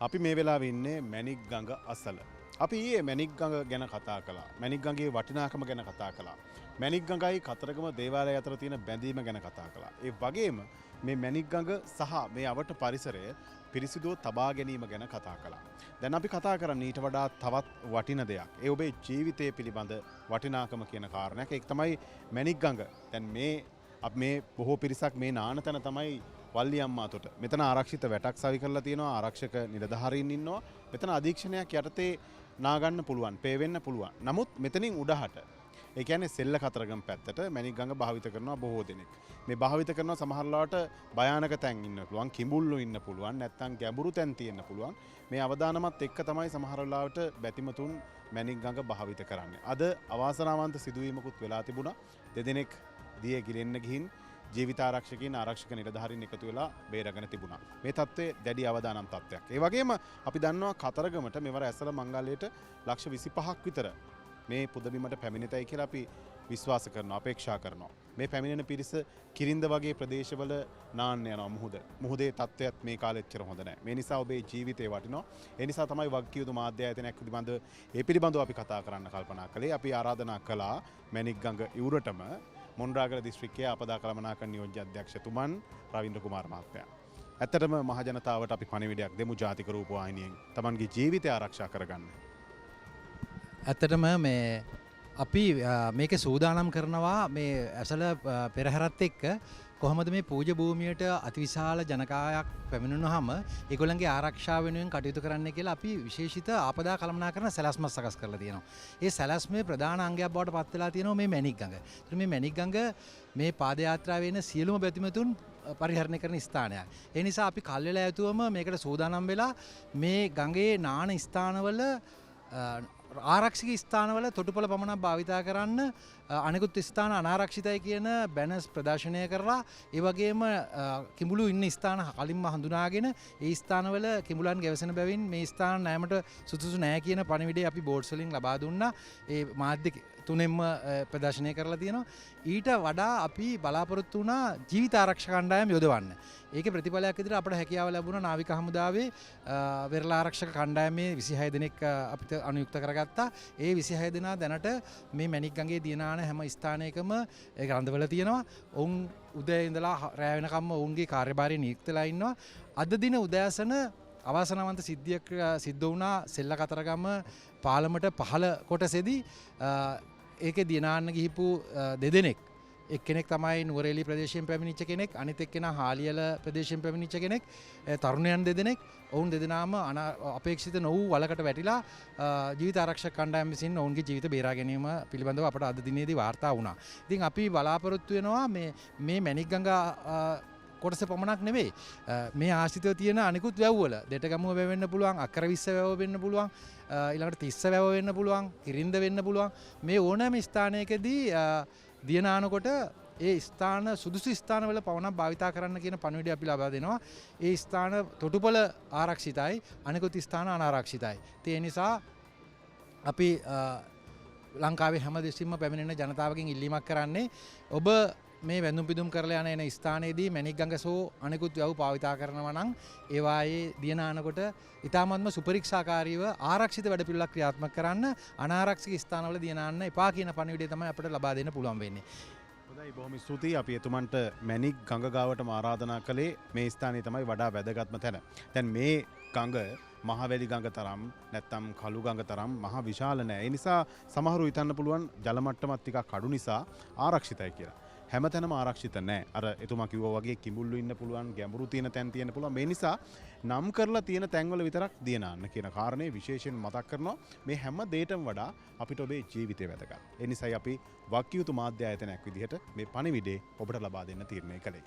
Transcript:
අපි මේ වෙලාවේ ඉන්නේ මැණික් ගඟ අසල. අපි ඊයේ මැණික් ගඟ ගැන කතා කළා. මැණික් ගඟේ වටිනාකම ගැන කතා කළා. මැණික් ගඟයි කතරගම දේවාලය අතර තියෙන බැඳීම ගැන කතා කළා. ඒ වගේම මේ මැණික් ගඟ සහ මේ අවට පරිසරය පිරිසිදුව තබා ගැනීම ගැන කතා කළා. දැන් අපි කතා කරන්නේ ඊට වඩා තවත් වටින දෙයක්. ඒ ඔබේ ජීවිතය පිළිබඳ වටිනාකම කියන කාරණයක්. ඒක තමයි මැණික් ගඟ. දැන් මේ අපි මේ බොහෝ පිරිසක් මේ නාන තැන තමයි වල්ලි අම්මා තොට. මෙතන ආරක්ෂිත වැටක් සවි කරලා තියෙනවා. ආරක්ෂක නිලධාරීන් ඉන්නවා. මෙතන අධීක්ෂණයක් යටතේ නාගන්න පුළුවන්, පේවෙන්න පුළුවන්. නමුත් මෙතනින් උඩහට, ඒ කියන්නේ සෙල්ල කතරගම පැත්තට මැණික් ගඟ භාවිත කරනවා බොහෝ දෙනෙක්. මේ භාවිත කරනවා සමහර ලාවට භයානක තැන් ඉන්න පුළුවන්, කිඹුල්ලු ඉන්න පුළුවන්, නැත්නම් ගැඹුරු තැන් තියෙන්න පුළුවන්. මේ අවදානමත් එක්ක තමයි සමහර වෙලාවට බැතිමතුන් මැණික් ගඟ භාවිත කරන්නේ. අද අවාසනාවන්ත සිදුවීමකුත් වෙලා තිබුණා. දෙදෙනෙක් දිය ගිලෙන්න ගිහින් ජීවිත ආරක්ෂකයින් ආරක්ෂක නිලධාරීන් එකතු වෙලා බේරගෙන තිබුණා. මේ තත්ත්වය දැඩි අවදානම් තත්ත්වයක්. ඒ වගේම අපි දන්නවා කතරගමට මෙවර ඇසළ මංගල්‍යයට ලක්ෂ 25ක් විතර මේ පුදබිමට පැමිණෙතයි කියලා අපි විශ්වාස කරනවා, අපේක්ෂා කරනවා. මේ පැමිණෙන පිරිස කිරින්ද වගේ ප්‍රදේශවල නාන්න යනවා මුහුද. මුහුදේ තත්ත්වයත් මේ කාලෙ එච්චර හොඳ නැහැ. මේ නිසා ඔබේ ජීවිතේ වටිනවා. ඒ නිසා තමයි වගකියුතු මාධ්‍ය ආයතනයක් පිළිබඳ ඒ පිළිබඳව අපි කතා කරන්න කල්පනා කළේ. අපි ආරාධනා කළා මැණික් ගඟ ඉවුරටම මොණරාගල දිස්ත්‍රික්කයේ ආපදා කළමනාකරණ නියෝජ්‍ය අධ්‍යක්ෂතුමන් රවීන්ද්‍ර කුමාර මහත්මයා. ඇත්තටම මහ ජනතාවට අපි පණිවිඩයක් දෙමු ජාතික රූපවාහිනියෙන් තමන්ගේ ජීවිතය ආරක්ෂා කරගන්න. ඇත්තටම මේ අපි මේක සූදානම් කරනවා මේ ඇසළ පෙරහැරත් එක්ක කොහොමද මේ පූජ භූමියට අතිවිශාල ජනකායක් පැමිණුනහම ඒගොල්ලන්ගේ ආරක්ෂාව වෙනුවෙන් කටයුතු කරන්න කියලා අපි විශේෂිත ආපදා කළමනාකරණ සැලැස්මක් සකස් කරලා තියෙනවා. ඒ සැලැස්මේ ප්‍රධාන අංගයක් බවට පත් වෙලා තියෙනවා මේ මැණික් ගඟ. ඒතර මේ මැණික් ගඟ මේ පාදයාත්‍රාවේ එන සියලුම බැතිමතුන් පරිහරණය කරන ස්ථානයක්. ඒ නිසා අපි කල් වෙලා ඇතුවම මේකට සූදානම් වෙලා මේ ගඟේ නාන ස්ථානවල ආරක්ෂක ස්ථානවල තොටුපළ පමණක් භාවිතා කරන්න, අනෙකුත් ස්ථාන අනාරක්ෂිතයි කියන බැනර්ස් ප්‍රදර්ශනය කරලා, ඒ වගේම කිඹුලු ඉන්න ස්ථාන කලින්ම හඳුනාගෙන ඒ ස්ථානවල කිඹුලන් ගැවසෙන බැවින් මේ ස්ථාන නෑමට සුදුසු නෑ කියන පණිවිඩය අපි බෝඩ්ස් වලින් ලබා දුන්නා. ඒ මාධ්‍ය තුනෙන්ම ප්‍රදර්ශනය කරලා තියෙනවා. ඊට වඩා අපි බලාපොරොත්තු වුණා ජීවිත ආරක්ෂක කණ්ඩායම් යොදවන්න. ඒකේ ප්‍රතිඵලයක් විදිහට අපට හැකියාව ලැබුණා නාවික හමුදාවේ වෙරළ ආරක්ෂක කණ්ඩායමේ 26 දෙනෙක් අපිට අනුයුක්ත කරගත්තා. ඒ 26 දෙනා දැනට මේ මැණික් ගඟේ දියනාන හැම ස්ථානයකම ඒක රඳවලා තියෙනවා. ඔවුන් උදේ ඉඳලා රැ වෙනකම්ම ඔවුන්ගේ කාර්යභාරය නියුක්ත වෙලා ඉන්නවා. අද දින උදෑසන අවාසනාවන්ත සිද්ධියක් සිද්ධ වුණා සෙල්ල කතරගම පාලමට පහළ කොටසේදී. ඒකේ දිනාන්න ගිහිපු දෙදෙනෙක්, එක්කෙනෙක් තමයි නුවරඑළිය ප්‍රදේශයෙන් පැමිණිච්ච කෙනෙක්, අනිත් එක්කෙනා හාලියල ප්‍රදේශයෙන් පැමිණිච්ච කෙනෙක්. තරුණයන් දෙදෙනෙක්. ඔවුන් දෙදෙනාම අපේක්ෂිත නොවූ වලකට වැටිලා ජීවිත ආරක්ෂක කණ්ඩායම විසින් ඔවුන්ගේ ජීවිත බේරා ගැනීම පිළිබඳව අපට අද දිනේදී වාර්තා වුණා. ඉතින් අපි බලාපොරොත්තු වෙනවා මේ මැණික් ගඟ කොටස පමණක් නෙවෙයි, මේ ආශ්‍රිතව තියෙන අනිකුත් වැව්වල දෙටගමුව වැව වෙන්න පුළුවන්, අක්කර 20 වැව වෙන්න පුළුවන්, ඊළඟට 30 වැව වෙන්න පුළුවන්, කිරින්ද වෙන්න පුළුවන්. මේ ඕනෑම ස්ථානයකදී දිය නානකොට ඒ ස්ථාන සුදුසු ස්ථානවල පවණක් භාවිතා කරන්න කියන පණිවිඩය අපි ලබා දෙනවා. ඒ ස්ථාන තොටුපළ ආරක්ෂිතයි, අනිකුත් ස්ථාන අනාරක්ෂිතයි. ඒ නිසා අපි ලංකාවේ හැම දෙසින්ම පැමිණෙන ජනතාවගෙන් ඉල්ලීමක් කරන්නේ, ඔබ මේ වැඳුම් පිදුම් කරලා යන එන ස්ථානයේදී මැණික් ගඟ සෝ අනිකුත් වැව් භාවිතා කරනවා නම් ඒවායේ දිය නානකොට ඉතාමත්ම සුපරීක්ෂාකාරීව ආරක්ෂිත වැඩපිළිවෙලක් ක්‍රියාත්මක කරන්න, අනාරක්ෂිත ස්ථානවල දිය නාන්න එපා කියන පණිවිඩය තමයි අපිට ලබා දෙන්න පුළුවන් වෙන්නේ. හොඳයි, බොහොම ස්තුතියි. අපි එතුමන්ට මැණික් ගඟ ගාවටම ආරාධනා කළේ මේ ස්ථානය තමයි වඩා වැදගත්ම තැන. දැන් මේ ගඟ මහවැලි ගඟ තරම් නැත්තම් කළු ගඟ තරම් මහ විශාල නෑ. ඒ නිසා සමහරු හිතන්න පුළුවන් ජල මට්ටමත් ටිකක් අඩු නිසා ආරක්ෂිතයි කියලා. හැමතැනම ආරක්ෂිත නෑ. අර එතුමා කිව්වා වගේ කිඹුල්ලු ඉන්න පුළුවන්, ගැඹුරු තියෙන තැන් තියෙන්න පුළුවන්. මේ නිසා නම් කරලා තියෙන තැන්වල විතරක් දිය නාන්න කියන කාරණේ විශේෂයෙන් මතක් කරනවා. මේ හැම දෙයකටම වඩා අපිට ඔබේ ජීවිතය වැදගත්. ඒ නිසායි අපි වගකියුතු මාධ්‍ය ආයතනයක් විදිහට මේ පණිවිඩේ ඔබට ලබා දෙන්න තීරණය කළේ.